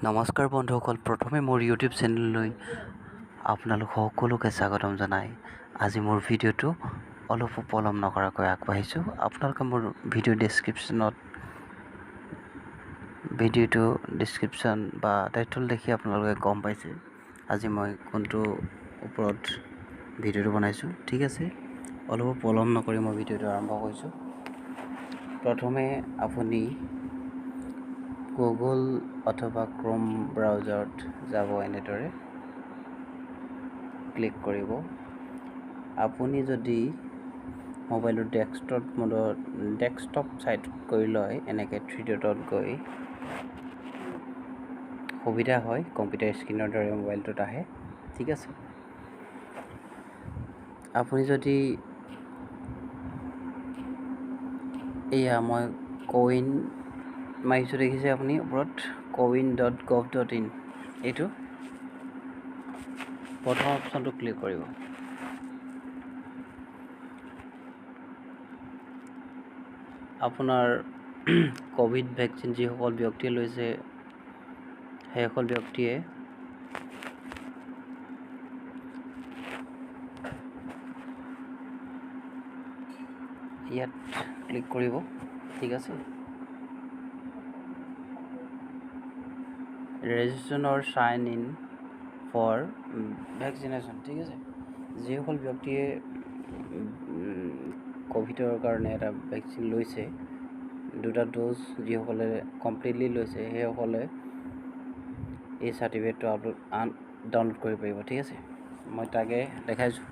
নমস্কাৰ বন্ধুসকল, প্ৰথমে মোৰ ইউটিউব চেনেললৈ আপোনালোক সকলোকে স্বাগতম জনাই আজি মোৰ ভিডিঅ'টো অলপো পলম নকৰাকৈ আগবাঢ়িছোঁ। আপোনালোকে মোৰ ভিডিঅ' ডেছক্ৰিপশ্যনত ভিডিঅ'টো ডিছক্ৰিপশ্যন বা টাইটল দেখি আপোনালোকে গম পাইছে আজি মই কোনটো ওপৰত ভিডিঅ'টো বনাইছোঁ। ঠিক আছে, অলপো পলম নকৰি মই ভিডিঅ'টো আৰম্ভ কৰিছোঁ। প্ৰথমে আপুনি গুগল অথবা ক্ৰোম ব্ৰাউজাৰত যাব, এনেদৰে ক্লিক কৰিব। আপুনি যদি মোবাইলটো ডেস্কটপ মোডত ডেস্কটপ ছাইট কৰি লয়, এনেকৈ থ্ৰী ডটত গৈ সুবিধা হয়, কম্পিউটাৰ স্ক্ৰীণৰ দৰে মোবাইলটোত আহে। ঠিক আছে, আপুনি যদি এয়া মই কোৱিন মাৰিছোঁ, দেখিছে আপুনি ওপৰত cowin.gov.in, এইটো প্ৰথম অপশ্যনটো ক্লিক কৰিব। আপোনাৰ ক'ভিড ভেকচিন যিসকল ব্যক্তিয়ে লৈছে সেইসকল ব্যক্তিয়ে ইয়াত ক্লিক কৰিব। ঠিক আছে, ৰেজিষ্ট্ৰেশ্যনৰ চাইন ইন ফৰ ভেকচিনেশ্যন। ঠিক আছে, যিসকল ব্যক্তিয়ে ক'ভিডৰ কাৰণে এটা ভেকচিন লৈছে, দুটা ড'জ যিসকলে কমপ্লিটলি লৈছে, সেইসকলে এই চাৰ্টিফিকেটটো আপলোড ডাউনলোড কৰিব পাৰিব। ঠিক আছে, মই তাকে দেখাইছোঁ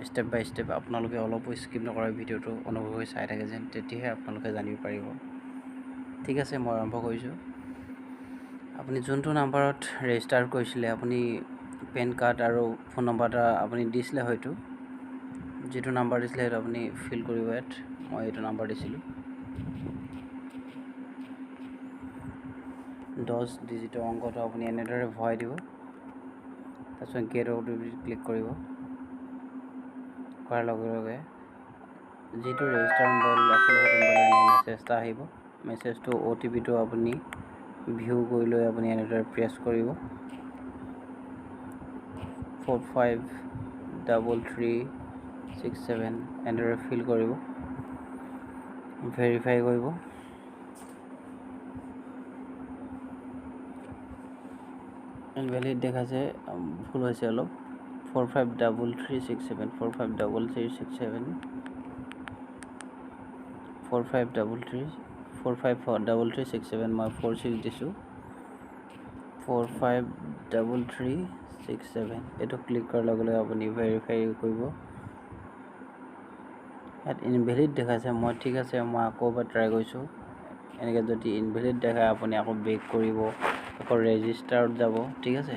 ষ্টেপ বাই ষ্টেপ। আপোনালোকে অলপো স্কিপ নকৰা ভিডিঅ'টো অনুগ্ৰহ কৰি চাই থাকে যেন, তেতিয়াহে আপোনালোকে জানিব পাৰিব। ঠিক আছে, মই আৰম্ভ কৰিছোঁ। আপুনি যোনটো নাম্বাৰত ৰেজিষ্টাৰ কৰিছিলে, আপুনি পেন কাৰ্ড আৰু ফোন নম্বৰ এটা আপুনি দিছিলে, হয়তো যিটো নাম্বাৰ দিছিলে সেইটো আপুনি ফিল কৰিব ইয়াত। মই এইটো নাম্বাৰ দিছিলোঁ। 10 ডিজিটৰ অংকটো আপুনি এনেদৰে ভৰাই দিব। তাৰপিছত গেট অ' টি পি ক্লিক কৰিব। কৰাৰ লগে লগে যিটো ৰেজিষ্টাৰ মোবাইল আছিলে সেইটো মোবাইলত এনে মেছেজ এটা আহিব। মেছেজটো অ' টি পিটো আপুনি ভিউ কৰি লৈ আপুনি এনেদৰে প্ৰেছ কৰিব। 4 5 3 3 6 7 এনেদৰে ফিল কৰিব, ভেৰিফাই কৰিব। ইনভেলিড দেখাইছে, ভুল হৈছে অলপ। 4 5 3 3 6 7 4 5 3 3 6 7 4 5 3 3 4 5 4 3 3 6 7, মই 4 6 দিছোঁ। 4 5 3 3 6 7 এইটো ক্লিক কৰাৰ লগে লগে আপুনি ভেৰিফাই কৰিব। ইয়াত ইনভেলিড দেখাইছে, মই ঠিক আছে, মই আকৌ এবাৰ ট্ৰাই কৰিছোঁ। এনেকৈ যদি ইনভেলিড দেখায় আপুনি আকৌ বেক কৰিব, আকৌ ৰেজিষ্টাৰত যাব। ঠিক আছে,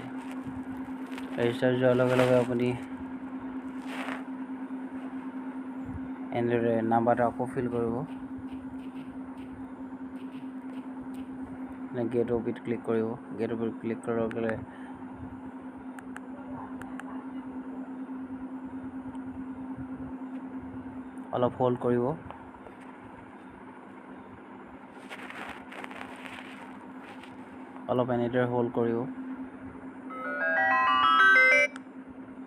ৰেজিষ্টাৰ যোৱাৰ লগে লগে আপুনি এনেদৰে নাম্বাৰটো আকৌ ফিল কৰিব, গেট অ' পিত ক্লিক কৰিব। গেট অ' পিত ক্লিক কৰাৰ লগে লগে অলপ হোল্ড কৰিব। অলপ এনেদৰে হোল্ড কৰিব।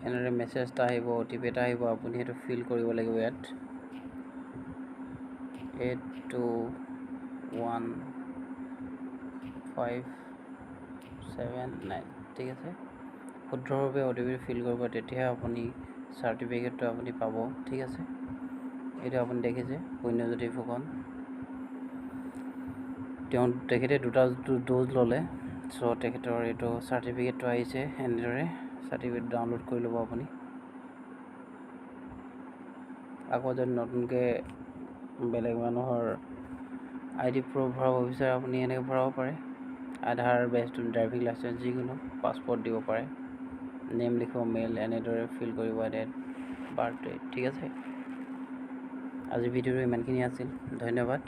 এনেদৰে মেছেজ এটা আহিব, অ' টি পি এটা আহিব, আপুনি সেইটো ফিল কৰিব লাগিব ইয়াত। 8 2 1 5 7 9। ঠিক আছে, শুদ্ধৰূপে অ' টি পি ফিল কৰিব, তেতিয়াহে আপুনি চাৰ্টিফিকেটটো আপুনি পাব। ঠিক আছে, এইটো আপুনি দেখিছে পুণ্যজ্যোতি ফুকন, তেওঁ তেখেতে দুটা ড'জ ল'লে। চ' তেখেতৰ এইটো চাৰ্টিফিকেটটো আহিছে। এনেদৰে চাৰ্টিফিকেট ডাউনলোড কৰি ল'ব আপুনি। আকৌ যদি নতুনকৈ বেলেগ মানুহৰ আই ডি প্ৰুফ ভৰাব বিচাৰে, আপুনি এনেকৈ ভৰাব পাৰে। আধাৰ, বেষ্ট ড্ৰাইভিং লাইচেঞ্চ, যিকোনো পাছপৰ্ট দিব পাৰে। নেম লিখিব, মেইল এনেদৰে ফিল কৰিব, ডেট, বাৰ্থ ডেট। ঠিক আছে, আজি ভিডিঅ'টো ইমানখিনি আছিল। ধন্যবাদ।